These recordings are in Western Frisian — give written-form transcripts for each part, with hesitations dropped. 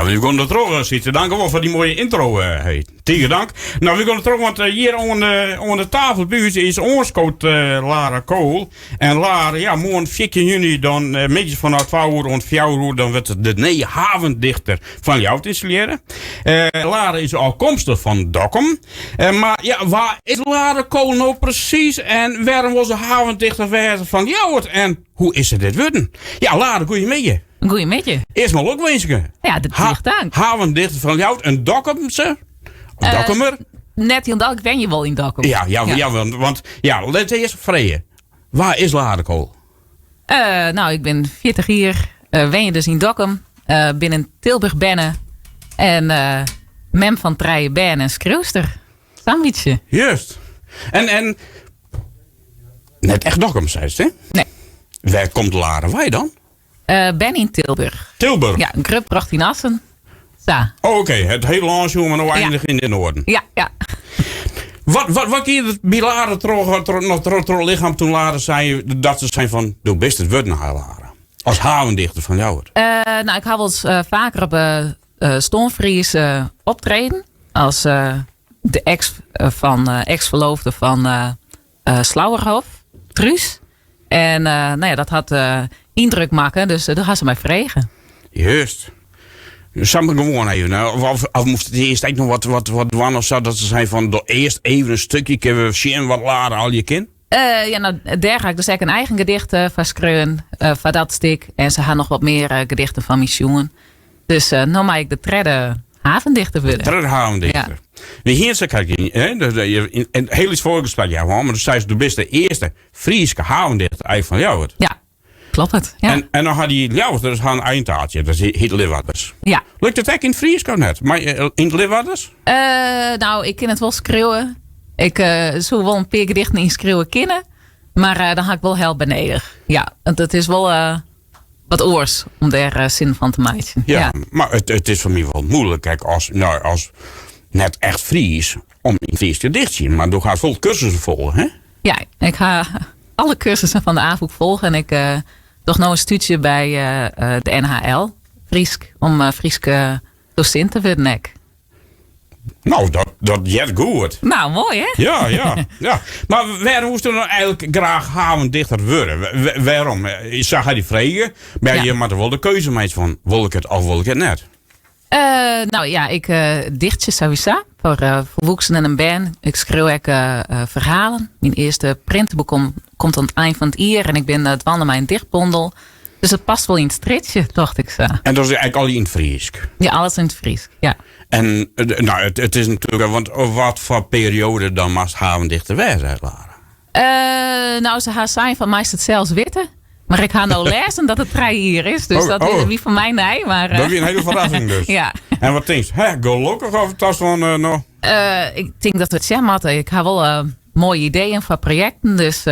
Ja, we gean der troch, Sytse. Dank wol foar dy moaie intro. Hey. Tige dank. No, we gean der troch, want hjir oan de tafel by ús is oanskood Lara Kool. En Lara, ja, moarn 14 juny, dan middeis fanôf 2 oere oant 4 oere, dan wurdt de nije havendichter fan Ljouwert ynstallearre. Lara is ôfkomstich fan Dokkum. Mar ja, wa is Lara Kool no presys en wêrom wol se havendichter wêze fan Ljouwert en hoe is se dit wurden? Ja, Lara, goeiemiddei. Goeiemiddei. Earst mar lokwinske. Ja, dat tige tank. Havendichter fan Ljouwert, in Dokkumse? Of Dokkumer? Net hielendal, ik wenje wol yn Dokkum. Ja, want ja, lit earst freegje. Wa is Lara Kool? No, ik bin 40 jier, wenje dus yn Dokkum. Bin yn Tilburg berne en mem fan trije bern en skriuwster. Sa'n bytsje. Juist. En net echt Dokkum, seist, hè? Nee. Wêr komt Lara wei dan? Berne yn Tilburg. Tilburg? Ja, grutbrocht yn Assen. Sa. Oh, oké. Het hele lân sjoen, mar no eindige yn it noarden. Ja. Wat gie der by Lara troch lichem toen Lara sei dat se sei fan, do bist it wurden, Lara? As havendichter fan Ljouwert. No, ik ha wolris faker op Stânfries optreden. As de ex fan, ex-verloofde fan Slauerhoff, Truus. En no ja, dat hat yndruk makke, dus doe ha se my frege. Juist. Samar gewoan even. Of moast it earst ek noch wat dwaan of sa, dat se sei fan, doch earst even in stikje, kinne we sjen wat Lara allegear kin? Ja, no, dêr ha ik dus ek in eigen gedicht foar skreaun, foar dat stik. En se ha noch wat mear gedichten fan my sjoen. Dus no mei ik de tredde havendichter wurde. De tredde havendichter. Ja. We hiene se krekt yn, hè, in hiel lyts foargesprek, ja, mar do seist, do bist de earste Fryske havendichter eigenlijk fan Ljouwert. Ja, kloppet. Ja. En dan ha dy Ljouwerters ha in eigen taaltsje, dat hjit Liwwadders. Ja. Lukt it ek yn it Frysk of net? Mei, yn it Liwwadders? No, ik kin it wol skriuwe. Ik soe wol in pear gedichten ynskriuwe kinne, mar dan ha ik wol help by nedich. Ja, want it is wol wat oars om dêr sin fan te meitsjen. Ja, mar it is foar my wol muoilik, kijk, as, no, as net echt Fries, om yn Frysk te dichtsjen. Mar do hast wol kursussen folge, hè? Ja, ik ha alle kursussen fan de Afûk folge en ik doch no in stúdzje by de NHL, Frysk, om Fryske dosint te wurden ek. No, dat heart goed. No, moai hè? Ja. Mar wêrom woest do no eigenlik graach havendichter wurde? Wêrom? Se ha dy frege, mar je moatte wol de keuze meitsje fan wol ik it of wol ik it net? No ja, ik dichtsje sawiesa foar folwoeksenen en bern. Ik skriuw ek ferhalen. Myn earste printeboek komt oan it ein fan it jier en ik bin dwaande mei in dichtbondel. Dus it past wol yn it strjitsje, tocht ik sa. En dat is eigentlik al yn it Frysk? Ja, alles yn it Frysk, ja. En no, it is natuerlik, want wat foar perioade dan moatst havendichter wêze, Lara? No, se ha sein fan meist it sels witte. Mar ik ha no lêzen dat it trije jier is, dus dat wie foar my nij. Mar, Dat wie in hiele ferrassing dus. Ja. En wat tinkst? Hè, gelokkich of tochtst fan no? Ik tink dat we it sjen moatte. Ik ha wol moaie ideeën foar projekten, dus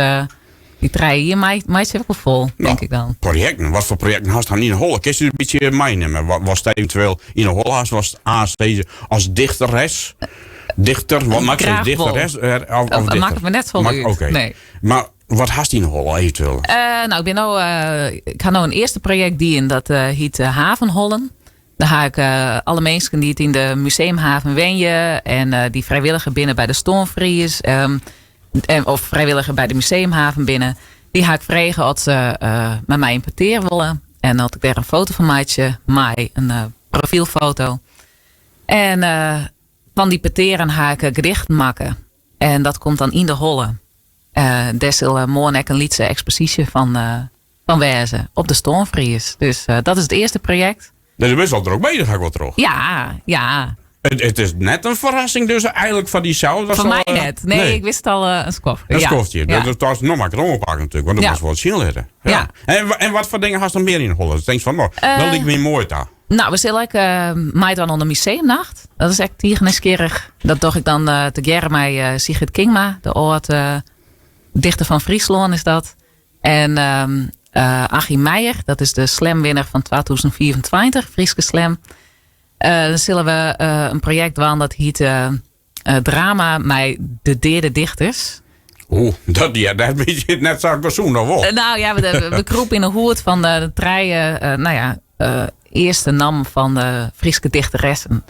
dy trije jier meitsje ik wol fol, tink ik dan. Projekten? Wat foar projekten hast dan yn 'e holle? Kinst ús in bytsje meinimme? Watst eventueel yn 'e holle hast, watst aanst as dichteres? Dichter, wat maakt Graach je wol. dichteres? Of Dat dichter? makket my net folle út. Oké. Nee. Mar wat hast yn 'e holle eventueel? No, ik bin no, ik ha no in earste projekt dien, dat hiet Havenhollen. Dêr ha ik alle minsken dy't yn de museumhaven wenje en dy't frijwilliger binne by de Stânfries, of frijwilliger by de museumhaven binne, dy ha ik frege oft se mei my yn petear wolle. En oft ik dêr in foto fan meitsje mei, in profylfoto. En fan dy petearen ha ik gedichten makke. En dat komt dan yn de holle. Dêr sil moarn ek in lytse eksposysje fan wêze op de Stânfries. Dus dat is it earste projekt. Dus do bist al drok bezich, ha ik wol troch. Ja. It is net in ferrassing dus eigenlik foar dysels? Foar my net. Nee, ik wist it al in skoftke. In skoftje. Dus dat is noch mar oanpakke natuerlik, want do moatst wol sjen litte. Ja. En wat foar dingen hast noch mear yn 'e holle? Dus tinkst fan, no, dat liket my moai ta. No, we sille ek meidwaan oan de museumnacht. Dat is ek tige nijsgjirrich. Dat doch ik dan tegearre mei Sigrid Kingma, de âld dichter fan Fryslân is dat. En Achim Meijer, dat is de slamwinner fan 2025, Fryske slam. Dan sille we in projekt dwaan dat hiet Drama mei de deade dichters. Oeh, dat, ja, dat is net sa gesûn, of wol? Nou ja, we krûpe yn 'e hûd fan de trije, nou ja, earste nammen fan de Fryske dichteressen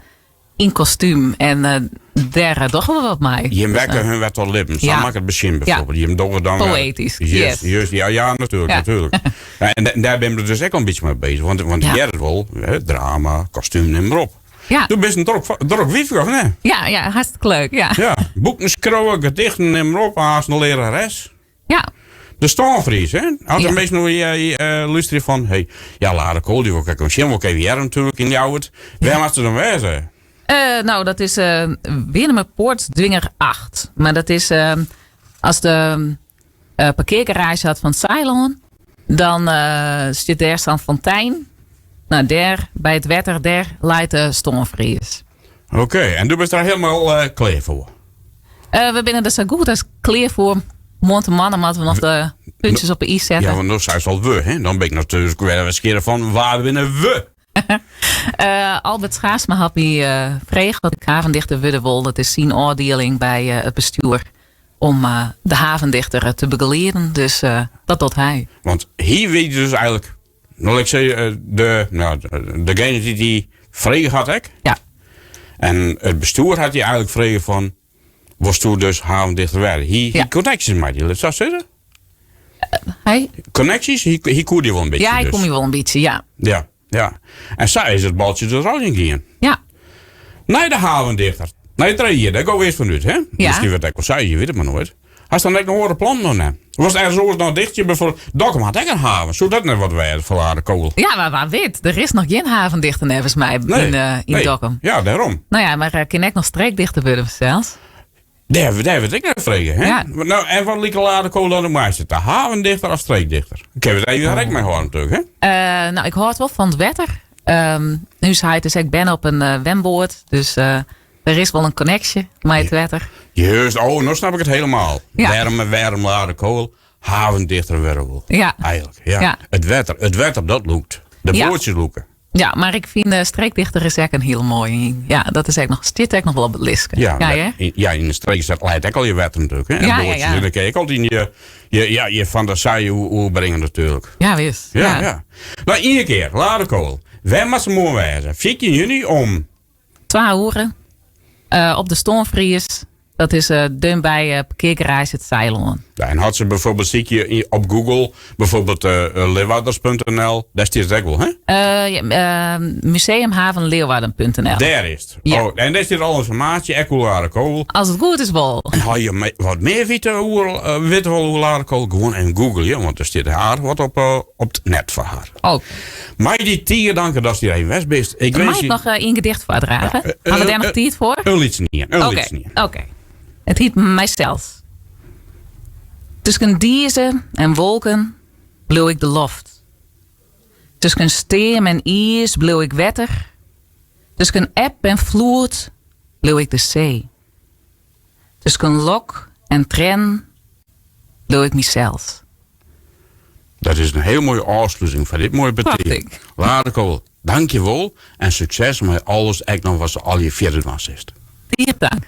yn kostúm en dêr dogge we wat mei. Jim wekke hun wer tot libben. Sa moat ik it besjen bijvoorbeeld. Jim dogge dan Poëtysk, yes. Juist, ja, ja, natuurlijk, natuurlijk. Ja, en dêr binne we dus ek al in bytsje mei bezich. Want ja. heart wol, drama, kostuum, nim mar op. Ja. Do bist in drok, drok wyfke, of net? Ja, ja, hartstikke leuk, ja. Ja, boeken skriuwe, gedichten, nim mar op, haast in learares. Ja. De Stânfries, hè? As de minsken no lústerje fan, hey, ja, Lara Kool, dy wol ik ek sjen, wol ik even hearre natuerlik yn Ljouwert. Wêr moat se dan wêze? No, dat is Winnemerpoort Dwinger 8. Mar dat is as de parkeargaraazje hat fan it Saailân, dan stiet dêr sa'n fontein. No, dêr by it wetter, dêr leit de Stânfries. Oké, en do bist der hielendal klear foar? We binne der sa goed as klear foar. Moarntemoarn moatte we noch de puntsjes op de i sette. Ja, want no seist al we, hè? Dan bin ik natuerlik wer nijsgjirrich fan wa binne we? Albert Schaafsma hat my frege oft ik havendichter wurde wol. Dat is syn ôfdieling by it bestjoer om de havendichter te begelieden. Dus dat docht hy. Want hy wie dus eigenlik, no ik sizze, de, no, degene dy't dy frege hat ek. Ja. En it bestjoer hat dy eigenlik frege fan, wolsto dus havendichter wurde? Hy hie connecties mei dy, lit sa sizze? Hy? Connecties? Hy koe dy wol in bytsje. Ja, hy dus. koe my wol in bytsje, ja. Ja, ja. En sa is it baltsje dus al yn gien. Ja. Nei de havendichter. Nei 3 jier, dêr gean we earst fan út, hè? Ja. Miskien wurdt it ek wol seis, je witte it mar noait. Hast dan ek noch oare plannen noch net? Wolst ergens oars noch dichtsje? Bijvoorbeeld, Dokkum hat ek in haven. Soe dat net wat wêze foar Lara Kool? Ja, mar wa wit. Der is noch gjin havendichter neffens my yn Dokkum. Ja, dêrom. No ja, mar kin ek noch streekdichter wurde fansels. Dêr, dêr wurdt ek nei frege, hè? Ja. No, en wat liket Lara Kool dan it measte ta? Havendichter of streekdichter? Kinne we it even direkt mei hâlde natuerlik, hè? No, ik hâld wol fan it wetter. Us heit is ek berne op in wenboat, dus der is wol in konneksje mei it wetter. Juist, oh, no snap ik it hielendal. Ja. Wêrom, wêrom Lara Kool havendichter wurde wol. Ja. Eigenlik, ja. Ja. It wetter, it wetter dat lûkt. De Ja. boatsjes lûke. Ja, mar ik fyn streekdichter is ek in hiel moaie. Ja, dat is ek noch, stiet ek noch wol op it listke. Ja, ja, hè? ja, yn de streek dat leit ek al je wetter natuerlik. Hè? En Ja, ja, boatsjes. ja. En dan kin je ek altyd je, ja, je fantasy oerbringe natuerlik. Ja, wis. Ja, ja. No, ien kear, Lara Kool. Wêr moat se moarn wêze? 14 juny om? 2 oere. Op de Stânfries. Dat is deun by parkeargaraazje it Saailân. Ja, en hat se bijvoorbeeld sykje op Google, bijvoorbeeld Leeuwarders.nl, dêr stiet it ek wol, hè? Ja, museumhavenleeuwarden.nl. Dêr is it. Ja. Oh, en dêr stiet alle ynformaasje, ek oer Lara Kool. As it goed is wol. En ha je wat mear witte oer, witte wol oer Lara Kool, gewoan even googleje, want der stiet aardich wat op it net foar har. Oh. Mei dy tige danke datst hjir even west bist. Ik Mei wens ik je noch ien gedicht foardrage? Ja, Ha we dêr noch tiid foar? In lytsen ien, in Oké, lytsen ien. oké. It hyt Mysels. Tusken dize en wolken bliuw ik de loft. Tusken steam en iis bliuw ik wetter. Tusken eb en floed bliuw ik de see. Tusken lok en trien bliuw ik mysels. Dat is in hiel moaie ôfsluting foar dit moaie petear. Prachtig. Lara Kool, dankjewol en sukses mei alles ek noch wat se allegear fierder dwaan silst. Tige tank.